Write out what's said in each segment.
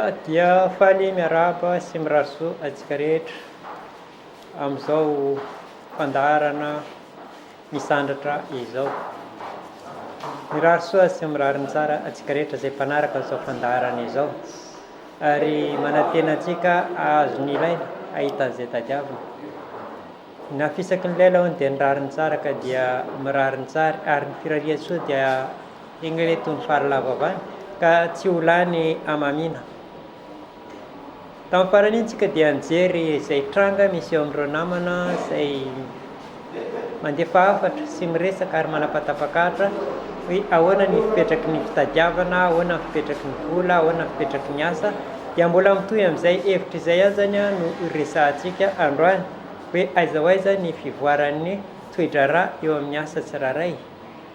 Ya, dia faly miarahaba sy mirary soa antsika rehetra amin'izao fandaharana misandratra izao. Mirary soa sy mirary ny tsara antsika rehetra izay mpanaraka an'izao fandaharana izao. Ary manantena antsika hahazo ny ilaina, hahita an'izay tadiavina. Na fisaky ny lela hono dia ny rariny tsara ka dia mirary ny tsara ary ny firarian-tsoa dia enga anie toy ny fary lava vany ka tsy ho lany hamamiana. Tamin'ny farany iny tsika dia nijery izay tranga misy eo amin'ireo namana izay mandefa hafatra sy miresaka ary manapatapak'ahatra hoe ahoana ny fipetraky ny fitadiavana, ahoana ny fipetraky ny vola, ahoana ny fipetraky ny asa. Dia mbola mitohy amin'izay hevitra izay ihany izany no resahantsika androany hoe aiza ho aiza ny fivoaran'ny toe-draharaha eo amin'ny asa tsirairay,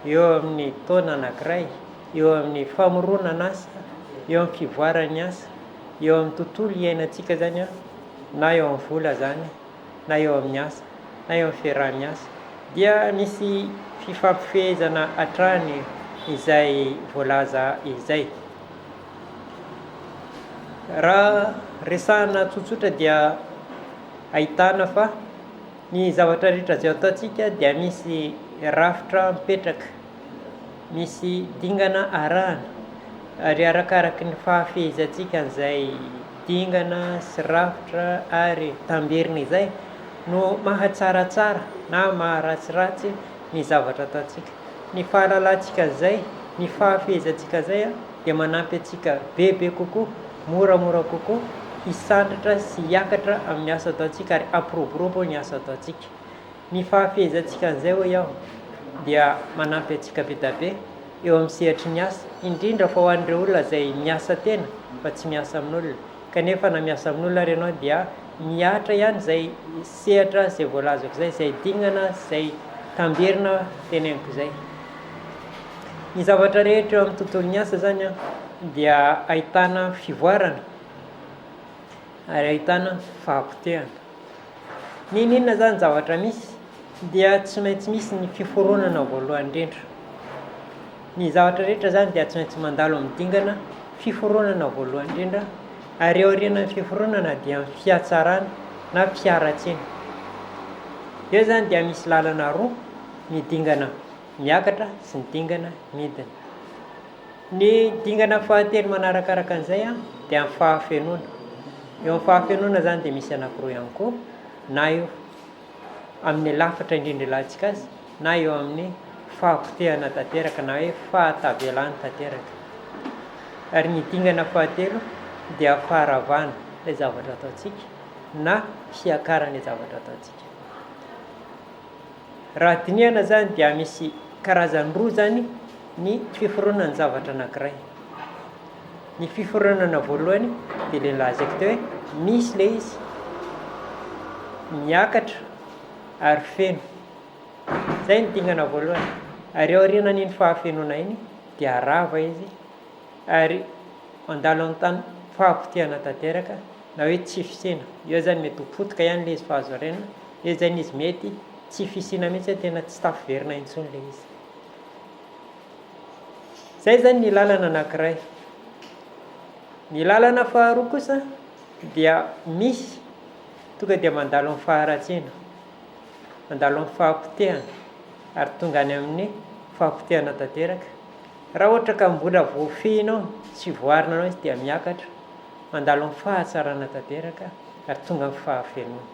eo amin'ny taona anankiray, eo amin'ny famoronana asa, eo amin'ny fivoaran'ny asa, eo amin'ny tontolo iainantsika izany na eo amin'ny vola izany na eo amin'ny asa na eo amin'ny fiaraha-miasa dia misy fifampifehezana hatrany izay voalaza izay. Raha resahana tsotsotra dia ahitana fa ny zavatra rehetra izay ataontsika dia misy rafitra mipetraka, misy dingana arahana ary arakaraky ny fahafehezantsika an'izay dingana sy rafitra ary tamberina izay no mahatsaratsara na maharatsiratsy ny zavatra ataontsika. Ny fahalalantsika an'izay, ny fahafehezantsika an'izay dia manampy antsika bebe kokoa, moramora kokoa hisandratra sy hiakatra amin'ny asa ataontsika ary hampiroborobo ny asa ataontsika. Ny fahafehezantsika an'izay hoy aho dia manampy antsika be da be eo amin'ny sehatry ny asa, indrindra fa ho an'ireo olona izay miasa tena fa tsy miasa amin'olona. Kanefa na miasa amin'olona ary ianao dia mihatra ihany izay sehatra izay voalazako izay, izay dingana, izay tamberina teneniko izay. Ny zavatra rehetra eo amin'ny tontolon'ny asa izany dia ahitana fivoarana ary ahitana fahapotehana. N'inon'inona izany zavatra misy dia tsy maintsy misy ny fiforonana voalohany indrindra. Ny zavatra rehetra izany dia tsy maintsy mandalo amin'ny dingana fiforonana voalohany indrindra ary aorianan'ny fiforonana dia ny fihatsarana na fiharatsiana. Eo izany dia misy lalana roa ny dingana miakatra sy ny dingana midina. Ny dingana fahatelo manarakaraka an'izay dia ny fahafenoana. Eo amin'ny fahafenoana izany dia misy anankiroa ihany koa, na eo amin'ny lafatra indrindra ilantsika azy, na eo amin'ny fahapotehana tanteraka na hoe fahatavelana tanteraka. Ary ny dingana fahatelo dia faharavana ilay zavatra ataontsika na fiakarana ilay zavatra ataontsika. Raha dinihana izany dia misy karazany roa izany ny fiforonan'ny zavatra anankiray. Ny fiforonana voalohany dia ilay nolazaiko teo hoe misy ilay izy, miakatra ary feno. Izay ny dingana voalohany. Ary aorianan'iny fahafenoana iny dia rava izy ary mandalo amin'ny tany fahapotehana tanteraka na hoe tsy fisiana. Eo izany mety ho potika ihany ilay izy fa azo arenina. Eo izany izy mety tsy fisiana mihitsy hoe tena tsy tafiverina intsony ilay izy. Izay izany ny lalana anankiray. Ny lalana faharoa kosa dia misy tonga dia mandalo amin'ny faharatsiana, mandalo amin'ny fahapotehana ary tonga any amin'ny fahapotehana tanteraka. Raha ohatra ka mbola voafehinao sy voarinanao izy dia miakatra, mandalo amin'ny fahatsarana tanteraka ary tonga amin'ny fahafenoana.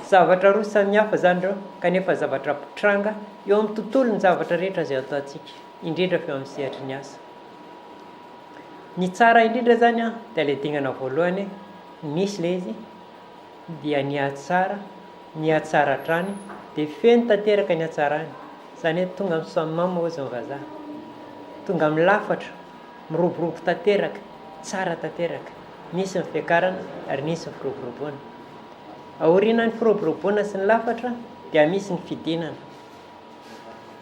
Zavatra roa samihafa izany ireo, kanefa zavatra mpitranga eo amin'ny tontolon'ny zavatra rehetra izay ataontsika, indrindra fa eo amin'ny sehatry ny asa. Ny tsara indrindra izany dia ilay dingana voalohany, nisy ilay izy, dia nihatsara, nihatsara hatrany, dia feno tanteraka ny hatsarany, izany hoe tonga amin'ny summum hozy ny vazaha, tonga amin'ny lafatra, miroborobo tanteraka, tsara tanteraka. Nisy ny fiakarana ary nisy ny firoboroboana. Aorianan'ny firoboroboana sy ny lafatra dia misy ny fidinana.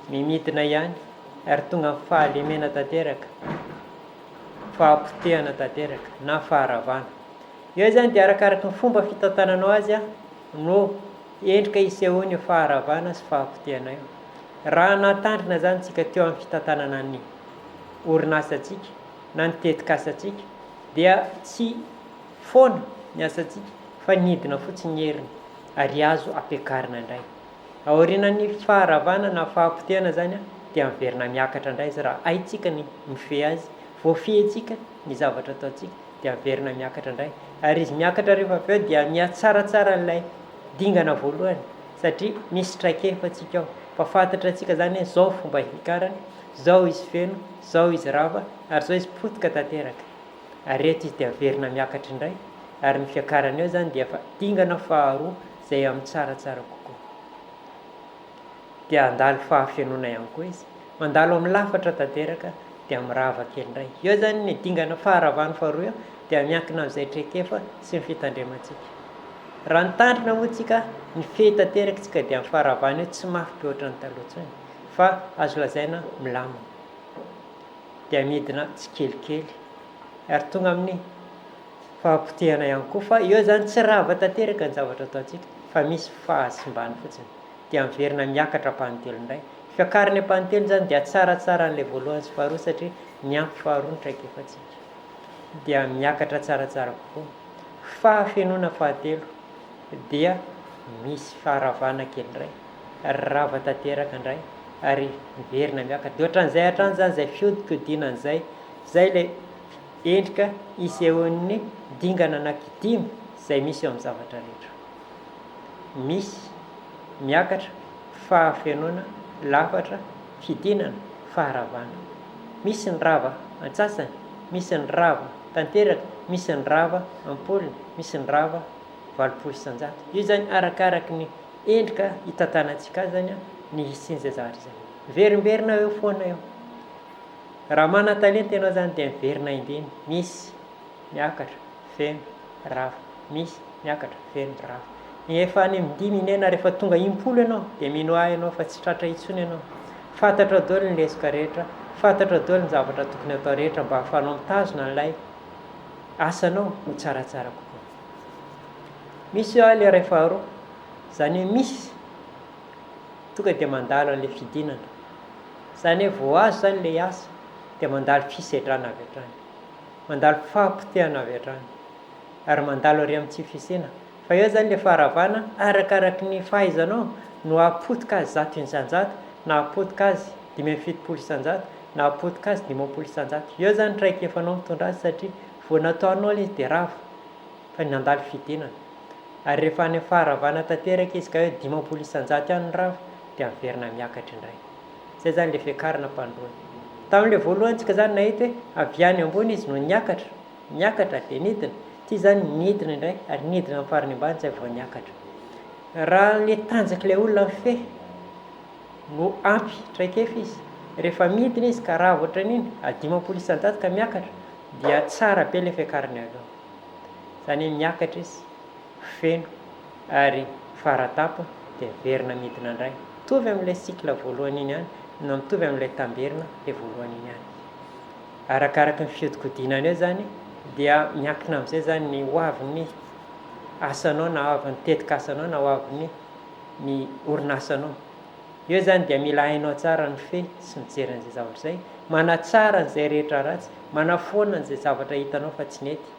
Mimidina ihany ary tonga amin'ny fahalemena tanteraka, fahapotehana tanteraka na faharavana. Eo izany dia arakaraky ny fomba fitantananao azy no endrika isehoan'io faharavana sy fahapotehana io. Raha nahatandrina izany isika teo amin'ny fitantanana ny orinasantsika na ny tetikasantsika. Dia tsy foana ny asantsika fa nidina fotsiny ny heriny ary azo ampiakarina indray. Aorianan'ny faharavana na fahapotehana izany dia miverina miakatra indray izy raha haintsika ny mifehy azy, voafehintsika ny zavatra ataontsika dia miverina miakatra indray. Ary izy miakatra rehefa avy eo dia mihatsaratsara an'ilay dingana voalohany satria misy traikefa antsika ao. Fa fantatra antsika izany hoe izao ny fomba hiakarany, izao izy feno, izao izy rava ary izao izy potika tanteraka. Ary eto izy dia miverina miakatra indray ary ny fiakarany eo izany dia efa dingana faharoa izay amin'ny tsaratsara kokoa. Dia handalo fahafenoana ihany koa izy. Mandalo amin'ny lafatra tanteraka dia mirava kely indray. Eo izany ny dingana faharavany faharoa eo dia miankina amin'izay traikefa sy ny fitandremantsika. Raha nitandrina moa tsika, nifehy tanteraka isika dia ny faharavana io tsy mafy be ohatran'ny taloha intsony fa azo lazaina milamina. Dia midina tsikelikely ary tonga amin'ny fahapotehana ihany koa fa eo izany tsy rava tanteraka ny zavatra ataontsika fa misy fahasimbany fotsiny dia miverina miakatra ampahan-telo indray. Fiakarany ampahan-telo izany dia tsaratsara an'ilay voalohany sy faharoa satria niampy faharoa ny traikefantsika. Dia miakatra tsaratsara kokoa. Fahafenoana fahatelo dia misy faharavana kely indray, rava tanteraka indray ary miverina miakatra. Dia ohatran'izay hatrany izany izay fiodikodinana izay. Izay ilay endrika isehoan'ny dingana anankidimy izay misy eo amin'ny zavatra rehetra. Misy, miakatra, fahafenoana, lafatra, fidinana, faharavana. Misy ny rava antsasany, misy ny rava tanteraka, misy ny rava am-polony, misy ny rava 80%. Io izany arakaraky ny endrika itantanantsika azy izany ny hisian'izay zavatra izay. Miverimberina eo foana eo. Raha manan-talenta ianao izany dia miverina indimy, misy, miakatra, feno, rava, misy, miakatra, feno, rava. Efa any amin'ny dimy inena rehefa tonga impolo ianao dia mino ahy ianao fa tsy tratra intsony ianao. Fantatrao daholo ny lesoka rehetra, fantatrao daholo ny zavatra tokony atao rehetra mba hahafahanao mitazona an'ilay asanao ho tsaratsara kokoa. Misy hoa ilay iray faharoa, izany hoe misy tonga dia mandalo an'ilay fidinana. Izany hoe vao azo izany ilay asa dia mandalo fisedrana avy hatrany, mandalo fahapotehana avy hatrany ary mandalo ary amin'ny tsy fisiana. Fa eo izany ilay faharavana arakaraky ny fahaizanao no hahapotika azy 100% na hahapotika azy 75% na hahapotika azy 50%. Eo izany ny traikefanao mitondra azy satria vao nataonao ilay izy dia rava fa nandalo fidinana. Ary rehefa any amin'ny faharavana tanteraka izy ka hoe 50% ihany ny rava dia miverina miakatra indray. Izay izany ilay fiakarana ampandroana. Tamin'ilay voalohany tsika izany nahita hoe avy any ambony izy no niakatra, niakatra dia nidina. Ity izany nidina indray ary nidina amin'ny farany ambany izay vao niakatra. Raha ilay tanjak'ilay olona mifehy no ampy traikefa izy, rehefa midina izy ka rava ohatran'iny, ary 50% ka miakatra, dia tsara be ilay fiakarany avy eo. Izany hoe miakatra izy. feno ary faratapony dia miverina midina indray. Mitovy amin'ilay cycle voalohany iny ihany na mitovy amin'ilay tamberina ilay voalohany iny ihany. Arakaraky ny fiodikodinana eo izany dia miankina amin'izay izany ny ho avin'ny asanao na ho avin'ny tetikasanao na ho avin'ny ny orinasanao. Eo izany dia mila hainao tsara ny fehy sy mijery an'izay zavatra izay, manatsara an'izay rehetra ratsy, manafoana an'izay zavatra hitanao fa tsy nety.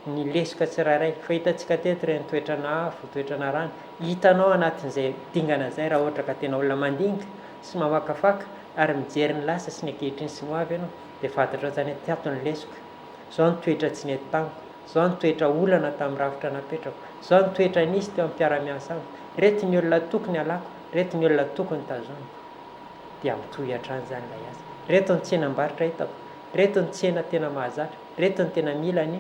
ny lesoka tsirairay. Fa hitantsika teto ireny toetrana afo, toetrana rano. Hitanao anatin'izay dingana izay raha ohatra ka tena olona mandinika sy mamakafaka ary mijery ny lasa sy ny ankehitriny sy ny ho avy ianao dia fantatrao izany hoe tato ny lesoka. Izao ny toetra tsy nety tamiko. Izao ny toetra olana tamin'ny rafitra napetrako. Izao ny toetra nisy teo amin'ny mpiara-miasa amiko. Ireto ny olona tokony halako, ireto ny olona tokony tazomiko. Dia mitohy hatrany izany ilay asa. Ireto ny tsenam-barotra hitako. Ireto ny tsena tena mahazatra. Reto no tena mila ny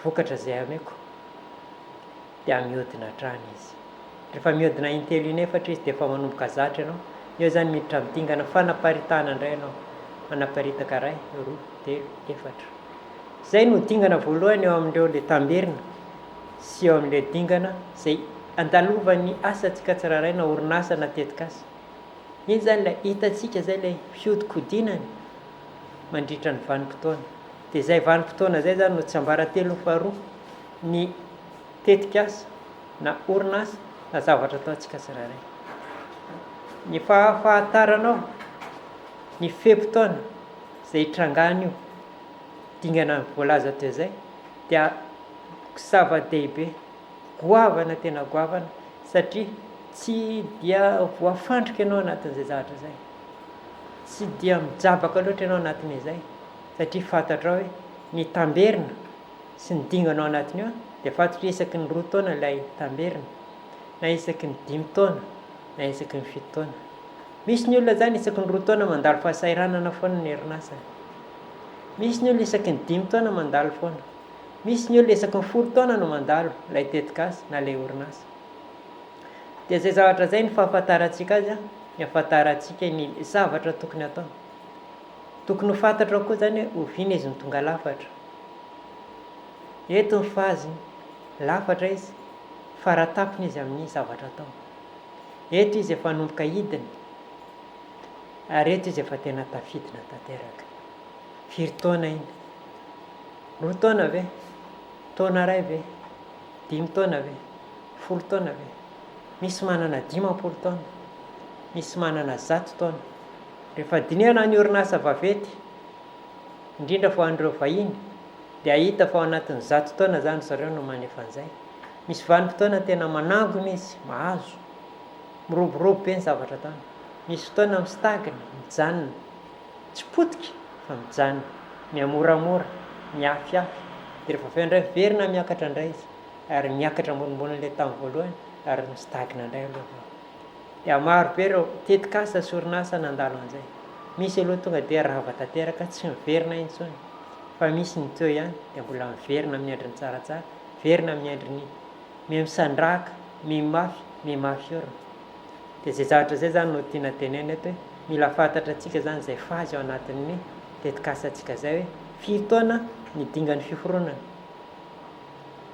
vokatra izay ameko. Dia mihodina hatrany izy. Rehefa mihodina intelo inefatra izy dia efa manomboka zatra ianao. Eo izany miditra amin'ny dingana fanaparitahana indray ianao. Manaparitaka iray, roa, telo, efatra. Izay no dingana voalohany eo amin'ireo ilay tamberina sy eo amin'ilay dingana izay andalovan'ny asantsika tsirairay na orinasa na tetikasa. Iny izany ilay hitantsika izay ilay fiodikodinany. mandritra ny vanim-potoana. Dia izay vanim-potoana izay izany no tsiambaratelon'ny faharoa, ny tetikasa na orinasa na zavatra ataontsika tsirairay. Ny fahafantaranao ny fe-potoana izay hitrangan'io. dingana voalaza teo izay dia zava-dehibe, goavana tena goavana satria tsy dia voafandrika ianao anatin'izay zavatra izay. Tsy dia mijabaka loatra ianao anatin'izay satria fantatrao hoe ny tamberina sy ny dingana ao anatin'io dia fantatro isaky ny roa taona ilay tamberina na isaky ny dimy taona na isaky ny fito taona. Misy ny olona izany isaky ny roa taona mandalo fahasahiranana foana ny herinasany. Misy ny olona isaky ny dimy taona mandalo foana. Misy ny olona isaky ny folo taona no mandalo ilay tetikasa na ilay orinasa. Dia izay zavatra izay ny fahafantarantsika azy, ny ahafantarantsika ny zavatra tokony hatao. Tokony ho fantatrao koa izany hoe oviana izy no tonga lafatra. Eto ny phase-ny, lafatra izy, faratapony izy amin'ny zavatra atao. Eto izy efa hanomboka hidina, ary eto izy efa tena tafidina tanteraka. Firy taona iny? Roa taona ve? Taona iray ve? Dimy taona ve? Folo taona ve? Misy manana 50 taona, misy manana 100 taona. Rehefa dinihana ny orinasa vaventy, indrindra fa ho an'ireo vahiny, dia hita fa ao anatin'ny 100 taona izany ry zareo no manefa an'izay. Misy vanim-potoana tena manangona izy, mahazo. Miroborobo be ny zavatra ataony. Misy fotoana mistagne, mijanona. Tsy potika fa mijanona. Mihamoramora, mihafihafy. Dia rehefa avy eo indray miverina miakatra indray izy. Ary miakatra ambonimbonin'ilay tamin'ny voalohany ary mistagne indray aloha avy eo. Dia maro be ireo tetikasa sy orinasa nandalo an'izay. Misy aloha tonga dia rava tanteraka tsy miverina intsony. Fa misy ny teo ihany dia mbola miverina amin'ny endriny tsaratsara, miverina amin'ny endriny miha-misandrahaka, miha-mafy, miha-mafy orina. Dia izay zavatra izay izany no tiana tenenina eto hoe mila fantatrantsika izany izay phase ao anatin'ny tetikasantsika izay hoe firy taona ny dingan'ny fiforonana.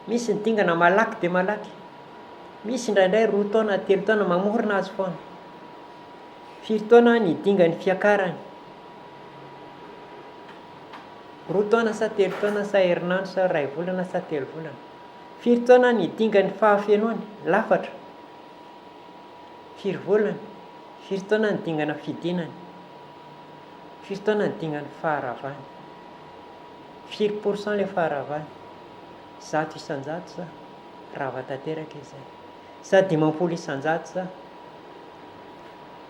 Misy ny dingana malaky dia malaky. Misy indraindray roa taona, telo taona mamorona azy foana. Firy taona ny dingan'ny fiakarany? Roa taona sa telo taona sa herinandro sa iray volana sa telo volana? Firy taona ny dingan'ny fahafenoany, lafatra? Firy volana? Firy taona ny dingana fidinany? Firy taona ny dingan'ny faharavany? Firy pour cent ilay faharavany? 100% sa rava tanteraka izy zay? Sa 50% sa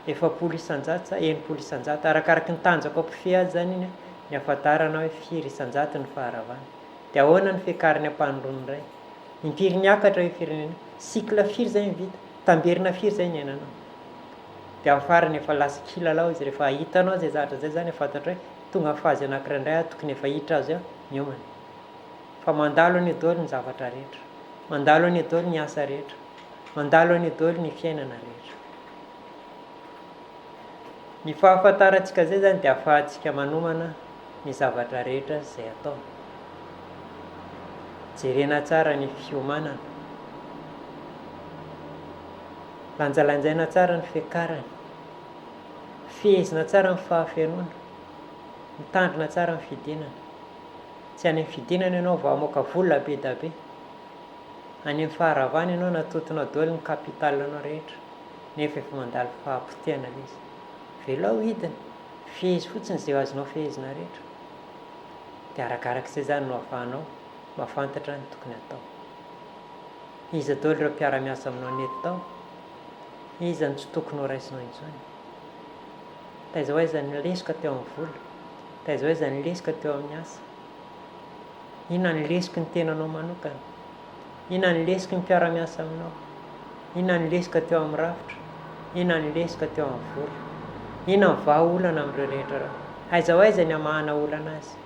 40% sa 60%? Arakaraky ny tanjaka mpifehy azy zany iny ny ahafantarana hoe firy isan-jato ny faharavana. Dia ahoana ny fiakarany am-panondroany indray? Impiry niakatra io firenena io? Cycle firy zay ny vita? Tamberina firy zay ny iainanao? Dia amin'ny farany efa lasa kilalao izy rehefa hitanao izay zavatra izay zany fantatra hoe tonga amin'ny phase anankiray indray aho tokony efa hiditra azy aho miomana. Fa mandalo an'io daholo ny zavatra rehetra. Mandalo an'io daholo ny asa rehetra. Mandalo an'io daholo ny fiainana rehetra. Ny fahafantarantsika izay zany dia ahafahantsika manomana ny zavatra rehetra izay atao. Jerena tsara ny fiomanana. Lanjalanjaina tsara ny fiakarany. Fehezina tsara ny fahafenoana. Mitandrina tsara ny fidinana. Tsy any amin'ny fidinana ianao vao hamoaka vola be da be. Any amin'ny faharavana ianao natotonao daholo ny capital-nao rehetra nefa efa mandalo fahapotehana ilay izy. Velao hidina, fehezo fotsiny izay azonao fehezina rehetra. Dia arakarak'izay izany no ahafahanao mahafantatra ny tokony hatao. Iza daholo ireo mpiara-miasa aminao nety tao? Iza no tsy tokony ho raisinao intsony? Taiza ho aiza ny lesoka teo amin'ny vola? Taiza ho aiza ny lesoka teo amin'ny asa? Inona ny lesoky ny tenanao manokana? Inona ny lesoky ny mpiara-miasa aminao? Inona ny lesoka teo amin'ny rafitra? Inona ny lesoka teo amin'ny vola? Inona ny vahaolana amin'ireo rehetra ireo? Aiza ho aiza ny hamahana olana azy?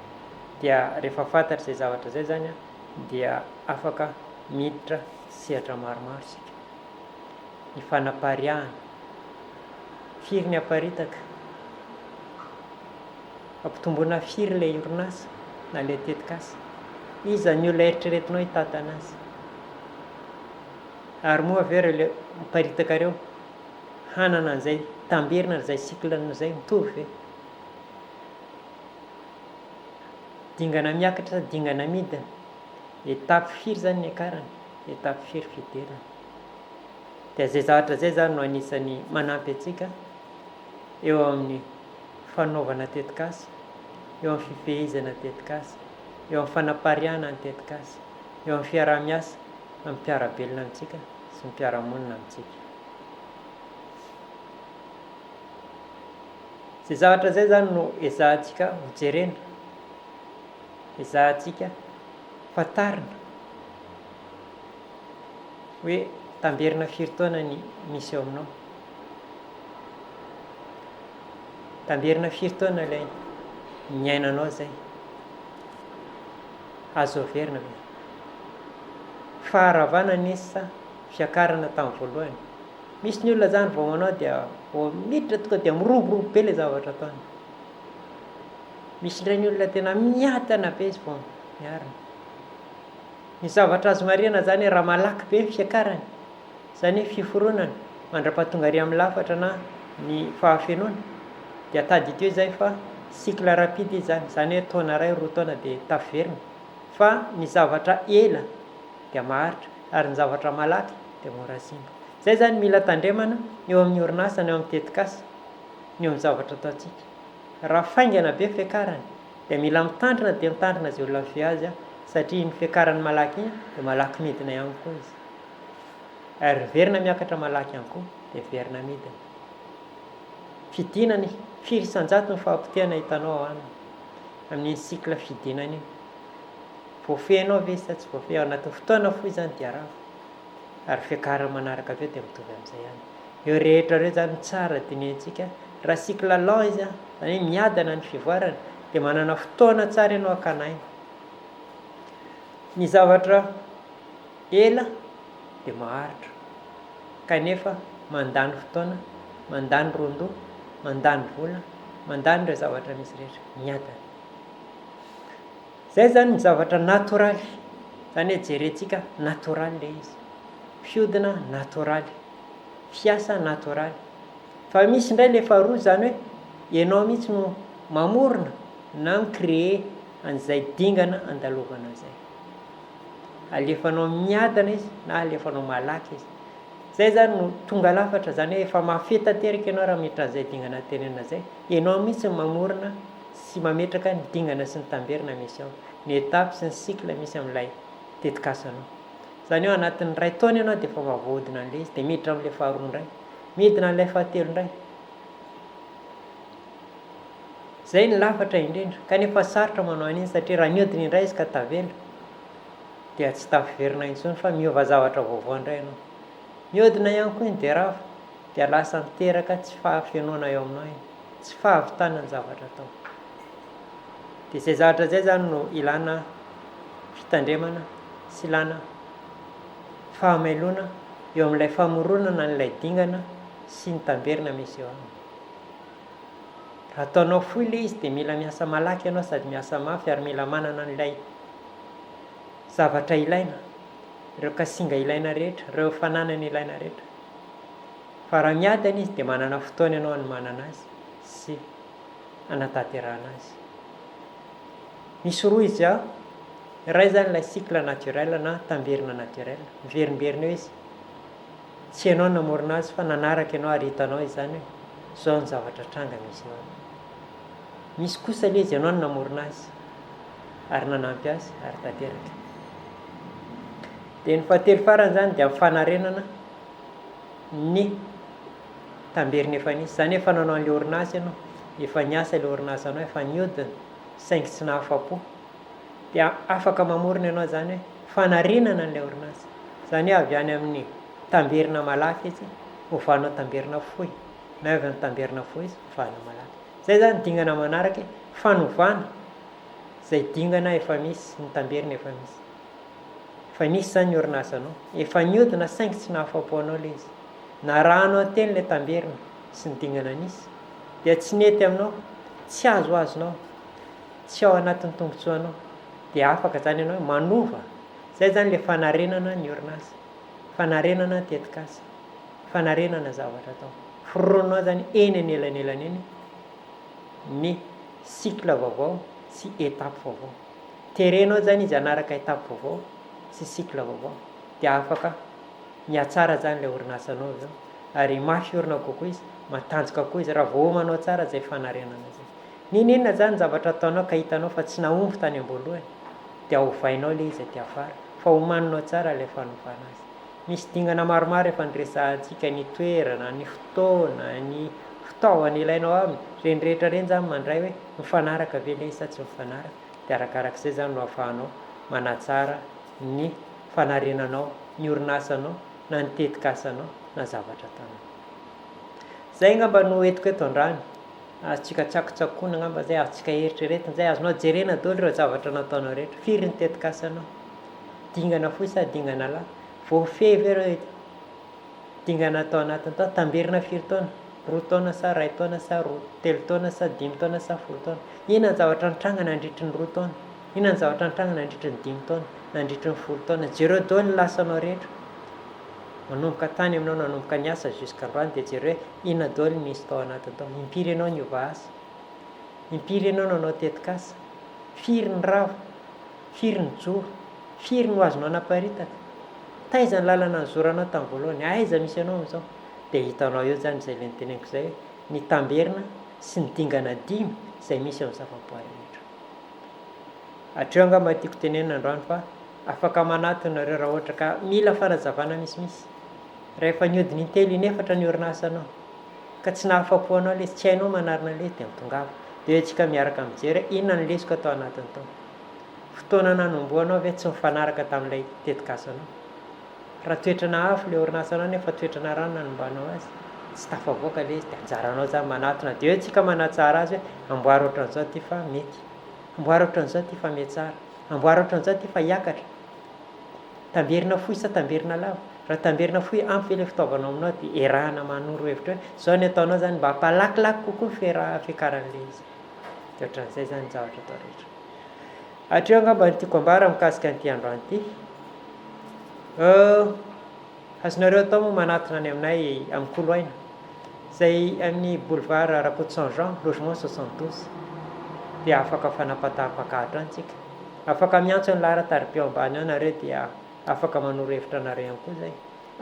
Dia rehefa fantatra izay zavatra izay izany dia afaka miditra sehatra maromaro isika. Ny fanapariahana. Firy ny aparitaka? Ampitomboina firy ilay orinasa na ilay tetikasa? Iza ny olona eritreretinao hitantana azy? Ary moa ve ireo ilay miparitaka ireo hanana an'izay tamberina izay cycle-n'izay mitovy ve? Dingana miakatra sa dingana midina? Étape firy izany niakarana? Étape firy fidirana? Dia izay zavatra izay izany no anisan'ny manampy antsika eo amin'ny fanaovana tetikasa, eo amin'ny fifehezana tetikasa. eo amin'ny fanapariahana ny tetikasa, eo amin'ny fiaraha-miasa amin'ny mpiara-belona amintsika sy ny mpiara-monina amintsika. Izay zavatra izay izany no ezahantsika hojerena, ezahantsika fantarina hoe tamberina firy taona ny misy eo aminao. Tamberina firy taona ilay niainanao izay? Azo averina ve? Faharavana nisy sa fiakarana tamin'ny voalohany? Misy ny olona zany vao manao dia vao miditra tonga dia miroborobo be ilay zavatra ataony. Misy indray ny olona tena miadana be izy vao miarina. Ny zavatra azo marihana zany hoe raha malaky be ny fiakarany, izany hoe fiforonana mandra-pahatonga ary amin'ny lafatra na ny fahafenoana dia tadidio izay fa cycle rapide izy zany, izany hoe taona iray, roa taona dia tafiverina. Fa ny zavatra ela dia maharitra ary ny zavatra malaky dia mora simba. Izay izany mila tandremana eo amin'ny orinasa na eo amin'ny tetikasa, ny eo amin'ny zavatra ataontsika. Raha faingana be fiakarany dia mila mitandrina dia mitandrina izay olona mifehy azy satria iny fiakarany malaky iny dia malaky midina ihany koa izy. Ary miverina miakatra malaky ihany koa dia miverina midina. Fidinany, firy isan-jato ny fahapotehana hitanao ao aminy amin'iny cycle fidinana iny. Voafehinao ve izy sa tsy voafehy? Ao anatin'ny fotoana fohy izany dia rava. Ary fiakarana manaraka avy eo dia mitovy amin'izay ihany. Ireo rehetra ireo izany tsara dinihintsika. Raha cycle lent izy, izany hoe miadana ny fivoarany, dia manana fotoana tsara ianao hakana aina. Ny zavatra ela dia maharitra, kanefa mandany fotoana, mandany ron-doha, mandany vola, mandany ireo zavatra misy rehetra. Miadana. Zay zany ny zavatra natoraly, zany hoe jerentsika natoraly le izy, fiodina natoraly, fiasa natoraly. Fa misy indray le faharoa zany hoe ianao mihitsy no mamorona na mi-créer an'izay dingana andalovanao izay. Alefanao miadana izy na alefanao malaky izy. Zay zany no tonga lafatra, zany hoe efa mahafehy tanteraka ianao raha miditra an'izay dingana tenenina zay, ianao mihitsy no mamorona sy mametraka ny dingana sy ny tamberina misy ao, ny étape sy ny cycle misy amin'ilay tetikasanao. Izany hoe anatin'ny iray taona ianao dia efa mahavoahodina an'ilay izy, dia miditra amin'ilay faharoa indray, midina amin'ilay fahatelo indray. Izay ny lafatra indrindra, kanefa sarotra manao an'iny satria raha nihodina indray izy ka tavela dia tsy tafiverina intsony fa miova zavatra vaovao indray ianao. Mihodina ihany koa iny dia rava, dia lasa miteraka tsy fahafenoana eo aminao iny. tsy fahavitana ny zavatra atao. Dia izay zavatra izay izany no ilana fitandremana sy ilana fahamailoana eo amin'ilay famoronana an'ilay dingana sy ny tamberina misy eo aminy. Raha ataonao fohy ilay izy dia mila miasa malaky ianao sady miasa mafy ary mila manana an'ilay zavatra ilaina, ireo kasinga ilaina rehetra, ireo fananana ilaina rehetra. Fa raha miadana izy dia manana fotoana ianao hanomanana azy sy hanatanterahana azy. Misy roa izy ao, iray izany ilay cycle naturel na tamberina naturel, miverimberina eo izy, tsy ianao no namorona azy fa nanaraka ianao ary hitanao izany hoe izao ny zavatra tranga misy eo aminy. Misy kosa ilay izy ianao no namorona azy ary nanampy azy ary tanteraka. Dia ny fahatelo farany izany dia amin'ny fanarenana ny tamberina efa nisy. Izany hoe efa nanao an'ilay orinasa ianao, efa niasa ilay orinasanao, efa nihodina saingy tsy nahafa-po. Dia afaka mamorona ianao izany hoe fanarenana an'ilay orinasa. Izany hoe avy any amin'ny tamberina malaky izy, ovanao tamberina fohy, na avy amin'ny tamberina fohy izy, ovana malaky. Izay izany dingana manaraka hoe fanovana izay dingana efa misy, ny tamberina efa misy. Efa nisy izany ny orinasanao. Efa niodina saingy tsy nahafapo anao ilay izy. Narahanao teny ilay tamberina sy ny dingana nisy dia tsy nety aminao, tsy azoazonao, tsy ao anatin'ny tombontsoanao. Dia afaka izany ianao hoe manova. Izay izany ilay fanarenana ny orinasa, fanarenana tetikasa, fanarenana zavatra atao. Foroninao izany eny anelanelany eny ny cycle vaovao sy étape vaovao. Terenao zany izy hanaraka étape vaovao sy cycle vaovao dia afaka mihatsara zany ilay orinasanao avy eo ary mafy orina kokoa izy, matanjaka kokoa izy raha voaomanao tsara izay fanarenana izay. N'inon'inona zany zavatra ataonao ka hitanao fa tsy nahomby tany am-boalohany. Dia ovainao ilay izy aty afara. Fa omaninao tsara ilay fanovana azy. Misy dingana maromaro efa niresahantsika, ny toerana, ny fotoana, ny fitaovana ilainao aminy. Ireny rehetra ireny izany mandray hoe mifanaraka ve ilay izy sa tsy mifanaraka. Dia arakarak'izay izany no ahafahanao manatsara ny fanarenanao ny orinasanao na ny tetikasanao na zavatra ataonao. Izay angamba no entiko eto androany. Azontsika tsakotsakoina angamba izay, azontsika eritreretina izay, azonao jerena daholo ireo zavatra nataonao rehetra. Firy ny tetikasanao? Dingana fohy sa dingana lava? Voafehy ve ireo dingana tao anatiny tao? Tamberina firy taona? Roa taona sa iray taona sa roa, telo taona sa dimy taona sa folo taona? Inona ny zavatra nitranga nandritry ny roa taona? Inona ny zavatra nitranga nandritry ny dimy taona? Nandritry ny folo taona? Jereo daholo ny lasanao rehetra. Manomboka tany aminao nanomboka niasa jusqu'à androany dia jereo hoe inona daholo ny nisy tao anatiny tao. Impiry ianao niova asa? Impiry ianao nanao tetikasa? Firy ny rava? Firy ny joro? Firy no azonao naparitaka? Taiza ny lalana nizoranao tamin'ny voalohany? Aiza misy anao amin'izao? Dia hitanao eo izany izay ilay noteneniko izay hoe ny tamberina sy ny dingana dimy izay misy eo amin'ny zavaboary rehetra. Hatreo angamba no tiako tenenina androany fa afaka manatona nareo raha ohatra ka mila fanazavana misimisy. Raha efa nihodina intelo inefatra ny orinasanao ka tsy nahafapo anao ilay izy, tsy hainao manarina ilay izy dia mitongava. Dia eo isika miaraka mijery hoe inona ny lesoka tao anatiny tao. Fotoana nanombohanao ve tsy mifanaraka tamin'ilay tetikasanao? Raha toetrana afo ilay orinasanao nefa toetrana rano nanombanao azy, tsy tafavoaka ilay izy dia anjaranao izany manatona. Dia eo isika manatsara azy hoe amboary ohatran'izao ity fa mety, amboary ohatran'izao ity fa mihatsara, amboary ohatran'izao ity fa hiakatra. Tamberina fohy sa tamberina lava? Raha tamberina fohy ampy ve ilay fitaovana ao aminao dia erahana manoro hevitra hoe izao ny ataonao izany mba hampalakilaky kokoa ny fiakaran'ilay izy. Dia ohatran'izay izany ny zavatra atao rehetra. Hatreo angamba ny tiako ambara mikasika an'ity androany ity. Azonareo atao moa manatona any aminay amin'ny Koloaina, izay amin'ny boulevard Rakotoson Jean, logement 72. Dia afaka fanapatapaka hatrany tsika. Afaka miantso ny laharan-tariby ao ambany ao nareo dia afaka manoro hevitra anareo ihany koa izay.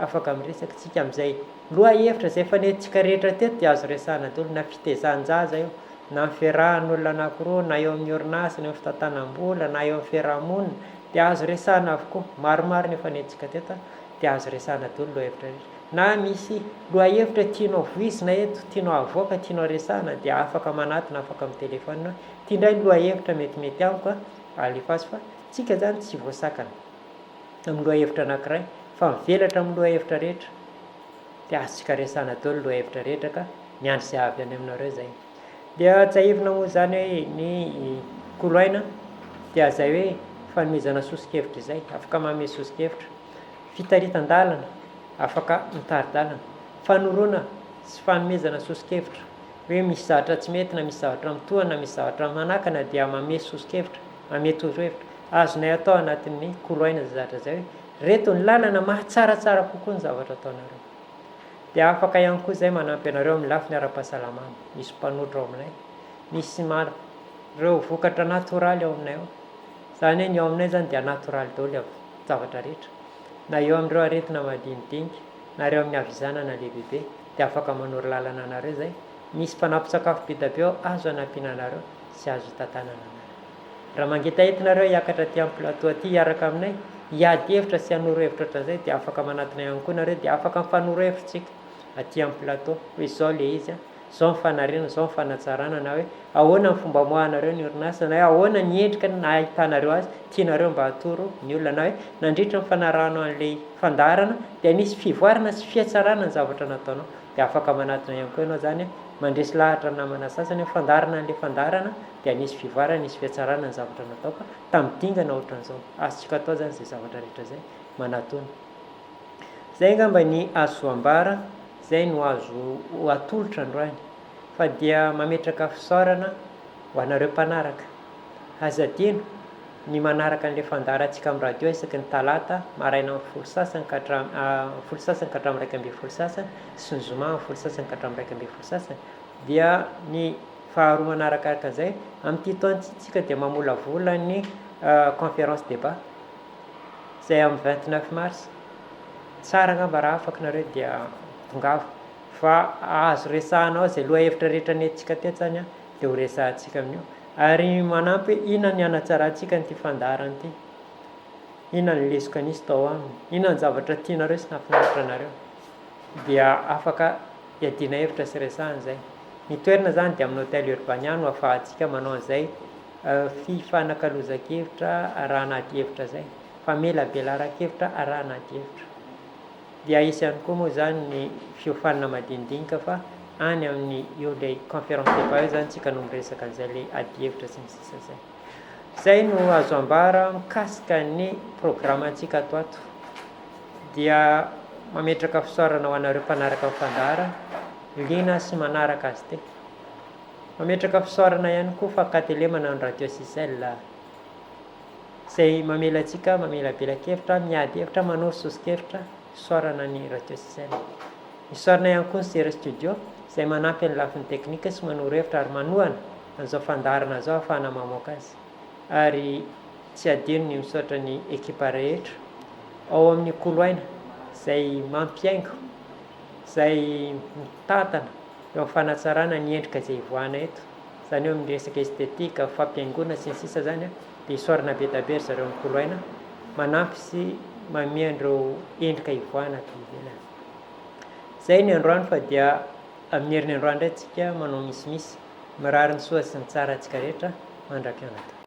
Afaka miresaka tsika amin'izay lohahevitra izay efa nentintsika rehetra teto dia azo resahana daholo na fitezan-jaza io, na ny fiarahan'olona anankiroa, na eo amin'ny orinasa, na eo amin'ny fitantanam-bola, na eo amin'ny fiarahamonina dia azo resahana avokoa. Maromaro ny efa nentintsika teto dia azo resahana daholo ny lohahevitra rehetra. Na misy lohahevitra tianao voizina eto, tianao avoaka, tianao resahana dia afaka manatona, afaka mi-téléphone hoe ity indray ny lohahevitra metimety amiko an, alefaso fa tsika izany tsy voasakana amin'ny lohahevitra anankiray fa mivelatra amin'ny lohahevitra rehetra dia azontsika resahana daholo ny lohahevitra rehetra ka miandry izay avy any aminareo izay. Dia tsiahivina moa izany hoe ny koloaina dia izay hoe fanomezana soso-kevitra izay, afaka manome soso-kevitra, fitaritan-dalana, afaka mitari-dalana, fanoroana sy fanomezana soso-kevitra, hoe misy zavatra tsy mety na misy zavatra mitohana na misy zavatra manakana dia manome soso-kevitra, manome torohevitra. Azonay atao anatin'ny koloaina izay zavatra izay hoe reto ny lalana mahatsaratsara kokoa ny zavatra ataonareo. Dia afaka ihany koa izay manampy anareo amin'ny lafiny ara-pahasalamana. Misy mpanotra ao aminay. Misy maro ireo vokatra natoraly ao aminay ao. Izany hoe ny ao aminay izany dia natoraly daholo avokoa ny zavatra rehetra. Na eo amin'ireo aretina madinidinika, na ireo amin'ny havizanana lehibebe dia afaka manoro lalana anareo izay. Misy mpanampy-tsakafo be dia be ao azo anampiana anareo sy azo itantanana anareo. Raha mangetaheta nareo hiakatra aty amin'ny plateau aty hiaraka aminay, hiady hevitra sy hanoro hevitra ohatran'izay dia afaka manatona ihany koa nareo dia afaka mifanoro hevitra tsika aty amin'ny plateau hoe izao le izy an, izao ny fanarenana, izao ny fanatsarana na hoe ahoana ny fomba amoahanareo ny orinasa na hoe ahoana ny endrika nahitanareo azy tianareo mba hatoro ny olona na hoe nandritra ny fanarahanao an'ilay fandaharana dia nisy fivoarana sy fihatsarana ny zavatra nataonao dia afaka manatona ihany koa ianao izany mandresy lahatra ny namana sasany hoe fandaharana an'ilay fandaharana dia nisy fivoarana, nisy fihatsarana ny zavatra nataoko tamin'ny dingana ohatran'izao. Azontsika atao izany izay zavatra rehetra izay, manatona. Izay angamba ny azo ambara, izay no azo atolotra androany. Fa dia mametraka fisaorana ho anareo mpanaraka. Aza adino ny manaraka an'ilay fandaharantsika amin'ny radio isaky ny talata maraina amin'ny folo sasany ka hatramin'ny folo sasany ka hatramin'ny 11 sasany sy ny zoma amin'ny folo sasany ka hatramin'ny 11 sasany. Dia ny Faharoa manarakaraka izay, amin'ity taona ity tsika dia mamolavola ny conférence débat izay amin'ny 29 mars. Tsara angamba raha afaka nareo dia tongava fa azo resahana ao izay lohahevitra rehetra nentintsika teto izany dia ho resahantsika amin'io. Ary manampy hoe inona ny hanatsarantsika an'ity fandaharana ity, inona ny lesoka nisy tao aminy, inona ny zavatra tianareo sy nahafinaritra anareo. Dia afaka iadiana hevitra sy resahana izay. Ny toerana izany dia amin'ny Hotel Urbania no ahafahantsika manao an'izay fifanakalozan-kevitra arahana adihevitra izay, famelabelaran-kevitra arahana adihevitra. Dia hisy ihany koa moa izany ny fiofanana madinidinika fa any amin'ny eo ilay conférence débat eo izany tsika no miresaka an'izay ilay adihevitra sy ny sisa izay. Izay no azo ambara mikasika ny programantsika ato ato. Dia mametraka fisaorana ho anareo mpanaraka ny fandaharana, liana sy manaraka azy ity. Mametraka fisaorana ihany koa fankatelemana ny Radio Sicel. Izay mamela antsika mamelabela-kevitra, miady hevitra, manoro soso-kevitra, isaorana ny Radio Sicel. Isaorana ihany koa ny Sera Studio izay manampy ny lafiny teknika sy manoro hevitra ary manohana an'izao fandaharana izao ahafahana mamoaka azy. Ary tsy adino ny misaotra ny ekipa rehetra ao amin'ny Kolo Aina izay mampihaingo, izay mitantana eo amin'ny fanatsarana ny endrika izay ivoahana eto. Izany hoe amin'ny resaka estetika, fampihaingoana sy ny sisa izany dia isaorana be dia be ry zareo amin'ny Kolo Aina manampy sy manome an'ireo endrika ivoahana aty ivelany. Izay ny androany fa dia amin'ny herin'ny androany indray tsika manao misimisy. Mirary ny soa sy ny tsara antsika rehetra mandra-pihaona tompoko.